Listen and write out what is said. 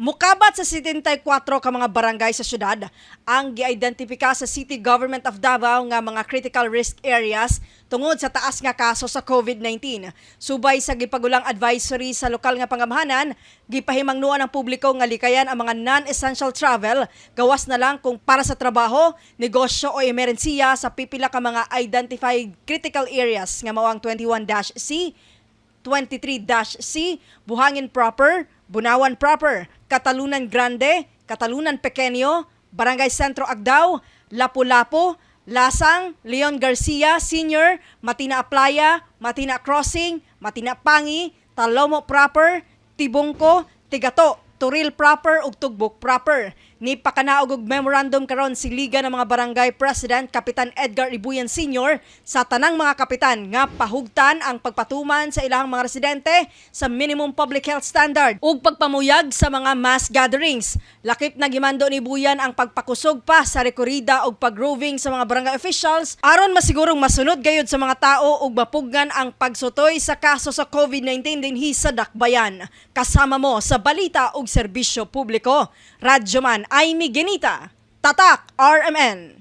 Mukabat sa 74 ka mga barangay sa syudad ang giidentifika sa City Government of Davao nga mga critical risk areas tungod sa taas nga kaso sa COVID-19. Subay sa gipagulang advisory sa lokal nga pangamhanan, gipahimangnuan ang publiko nga likayan ang mga non-essential travel, gawas na lang kung para sa trabaho, negosyo o emerhensiya sa pipila ka mga identified critical areas nga mao ang 21-C, 23-C, Buhangin Proper, Bunawan Proper, Catalunan Grande, Catalunan Pequeño, Barangay Centro Agdao, Lapu-Lapu, Lasang, Leon Garcia Senior, Matina Aplaya, Matina Crossing, Matina Pangi, Talomo Proper, Tibungko, Tigato, Toril Proper ug Tugbok Proper. Ni pakanaog og memorandum karon si Liga ng mga Barangay President Kapitan Edgar Ibuyan Sr. sa tanang mga kapitan nga pahugtan ang pagpatuman sa ilang mga residente sa minimum public health standard ug pagpamuyag sa mga mass gatherings. Lakip na gimando ni Buyan ang pagpakusog pa sa rekorida ug pag-roving sa mga barangay officials aron masigurong masunod gayud sa mga tao ug mapugnan ang pagsutoy sa kaso sa COVID-19 dinhi sa Dakbayan. Kasama mo sa balita ug serbisyo publiko. Radyoman Amy Genita, Tatak RMN.